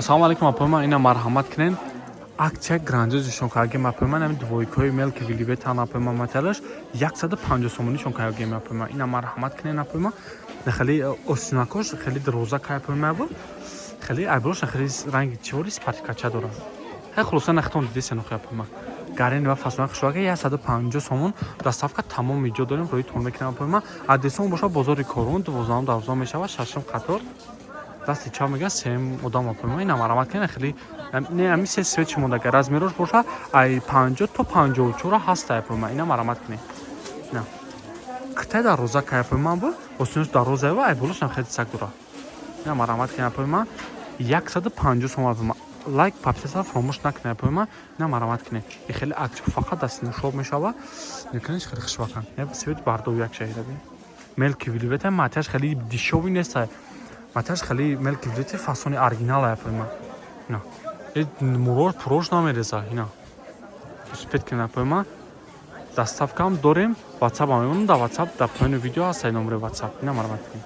Ассалому алайкум, апои, ина марҳамат кунен, акция грандиозишон кардагем, апои ман. Ами двойкаҳои Мелки Вилибетан, апои ман, материалаш 150 сомонишон кардагем, апои ман. Ина марҳамат кунен, апои ман. Хеле осинакош, хеле дароза кай, апои ман, бу хеле айброш, хеле ранги чивори спартикача дорад. Хеле хулоса, нахтон дидесен охи, апои ман, гарен ва фасона хушвага. 150 сомон, доставка тамоми ҷо дорем, роитон мекунем, апои ман. Адресон бошад бозори Корун, 12-ум дарвоза мешавад, шашум қатор, дасти чап мегӯяд, сеюм одам, апои ман. Ина марҳамат кунен. Хеле не, ами се свечи мондага, размерош боша ай 50 то 54 ҳаста, апои ман. Ина марҳамат кунен. На китай дароза кай, апои ман, бу осинош дароза ва ай болошам хеле сак дора. Ина марҳамат кунен, апои ман, 150 сом, апои ман. Лайк, подписаться фаромӯш накунед, апои ман. Ина марҳамат кунед, и хеле акция фақат дасти нушоб мешава. Некунеш, хеле хушвакан свет бардов як шаҳира би Мелки Вилвета, маташ хеле дешёвый неста, маташ хеле Мелки Вилвети фасони оригинал, апои ман. Ина мурош пурош намереза. Ина успеть кунед, апои ман, доставкаам дорем, ватсап ам мемонам, дар ватсап дар поёни видео ҳаст номери ватсап. Ина марҳамат кунед.